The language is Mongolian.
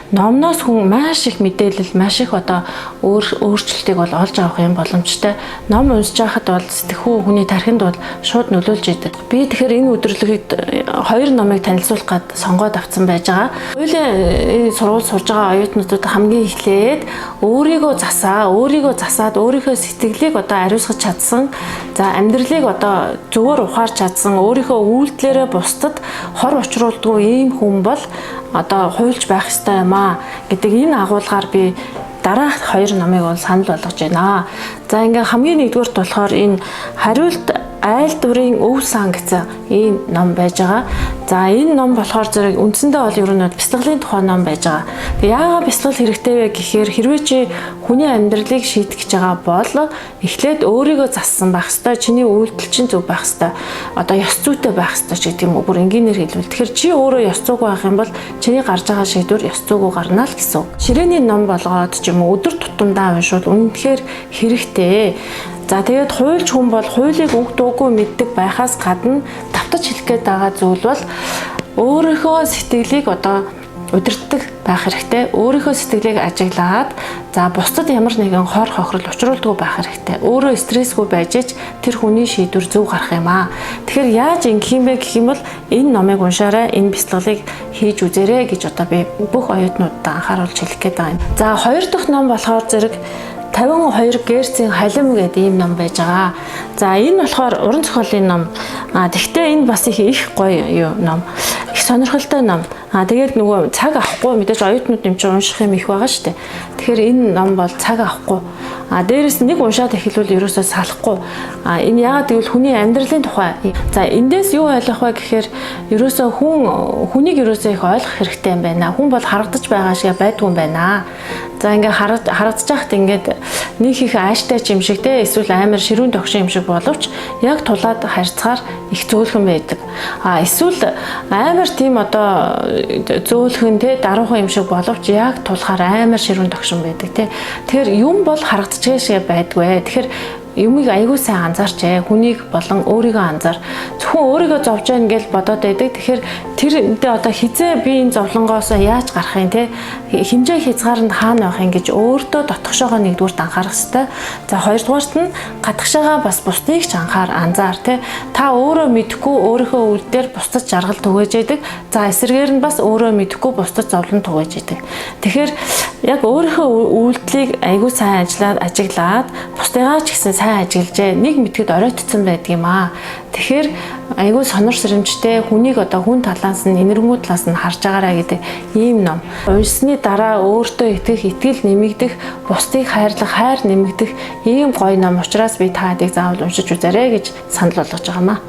Номноос хүн маш их мэдээлэл, маш их одоо өөрчлөлтийг бол олж авах юм боломжтой. Ном уншиж байхад бол сэтгхүү хүний тархинд бол шууд нөлөөлж идэг. Би тэгэхээр энэ өдөрлөгийг хоёр номыг танилцуулах гад сонгоод авсан байж байгаа. Хуулийн сургууль сурж байгаа оюутнуудад хамгийн эхлээд өөрийгөө засаа, өөрийгөө засаад өөрийнхөө сэтгэлийг одоо ариусгаж чадсан, за амьдралыг одоо зөвөр ухаарч чадсан, өөрийнхөө үйлдэлээрээ бусдад хор учруулдаггүй ийм хүн бол одоо хуульч байх ёстой юм аа гэдэг энэ агуулгаар би дараах хоёр номыг бол санал болгож байна. За, ингээ хамгийн нэгдүгээрт болохоор энэ "Хариулт айлдварын өв сан" гэсэн ийм ном байж байгаа. За, энэ ном болохоор зэрэг үндсэндээ бол ер нь бясалгалын тухай ном байж байгаа. Тэгээ яагаад бясалгал хэрэгтэй вэ гэхээр хэрвээ чи хүний амьдралыг шийдэх гэж байгаа бол эхлээд өөрийгөө зассан байх ёстой. Чиний үйлдэл чинь зөв байх ёстой. Одоо ёс зүйтэй байх ёстой ч гэдэг юм уу. Бүр энгийнээр хэлбэл. Тэгэхээр чи өөрөө ёс зүйгүй байх юм бол чиний гарч байгаа шийдвэр ёс зүйгүй гарна л гэсэн үг. Ширээний ном болгоод ч юм уу өдөр тутамдаа уншвал үнэхээр хэрэгтэй. За, тэгээд хуульч хүн бол хуулийг үг дуугүй мэддэг байхаас гадна давтаж хэлэх гээд байгаа зүйл бол өөрийнхөө сэтгэлийг одоо удирддаг байх хэрэгтэй. Өөрийнхөө сэтгэлийг ажиглаад, за бусдад ямар нэгэн хор хохирол учруулдаггүй байх хэрэгтэй. Өөрөө стрессгүй байж ич тэр хүний шийдвэр зөв гарах юм аа. Тэгэхээр яаж ингэх юм бэ гэх юм бол энэ номыг уншаарай, энэ бясалгалыг хийж үзээрэй гэж одоо би бүх оюутнуудад анхааруулж хэлэх гээд байгаа юм. За, хоёр дахь ном болохоор зэрэг "52 Герцийн халим" гэдэг ийм ном байж байгаа. За, энэ болохоор уран зохиолын ном. А тэгвэл энэ бас их их гоё юу ном. Их сонирхолтой ном. А тэгээд нөгөө цаг авахгүй, мэдээж оюутнууд юм чинь унших юм их байгаа шүү дээ. Тэгэхээр энэ ном бол цаг авахгүй. А дээрэс нэг уншаад эхэлвэл ерөөсөө салахгүй. А энэ яагаад гэвэл хүний амьдралын тухай. За, эндээс юу ойлгох вэ гэхээр ерөөсөө хүн хүнийг ерөөсөө их ойлгох хэрэгтэй юм байна. Хүн бол харагдаж байгаа шиг байдгүй юм байна. За, ингээ харагдаж байхад ингээд нэг их ааштай ч юм шиг те, эсвэл амар ширүүн догшин юм шиг боловч яг тулаад харьцахаар их зөөлхөн байдаг. А эсвэл амар тийм одоо зөөлхөн те, даруухан юм шиг боловч яг тулахаар амар ширүүн догшин байдаг те. Тэгэхээр юм бол харагдаж шиг байдгүй. Тэгэхээр юмыг аягүй сайн анзаарч ээ. Хүнийг болон өөрийгөө анзаар. Зөвхөн өөрийгөө зовж байна гэж бодоод байдаг. Тэгэхээр тэрнтэй одоо хэзээ би энэ зовлонгоос яаж гарах юм те, хэмжээ хязгаарнд хаана байх юм гэж өөртөө дотгошоогоо нэгдүгээрт анхаарах хэрэгтэй. За, хоёрдугаарт нь гадагшаага бас бусдыг ч анхаар анзаар те. Та өөрөө мэдэхгүй өөрийнхөө үйлдэлээр бусдад жаргал түгээж яадаг. За, эсрэгээр нь бас өөрөө мэдэхгүй бусдад зовлон түгээж яадаг. Тэгэхээр яг өөрийнхөө үйлдэлийг аягүй сайн ажиллаад ажиглаад, бусдыгаа ч гэсэн сайн ажиглажээ. Нэг мэдэхэд оройтцсон байдаг юм аа. Тэгэхээр аягүй сонор сэрэмжтэй, хүнийг одоо хүн талаас нь, энэрэнгүй талаас нь харж байгаарай гэдэг ийм ном. Уншсны дараа өөртөө итгэх итгэл нэмэгдэх, бусдыг хайрлах хайр нэмэгдэх ийм гоё ном учраас би та нарыг заавал уншиж үзээрэй гэж санал болгож байгаа юм аа.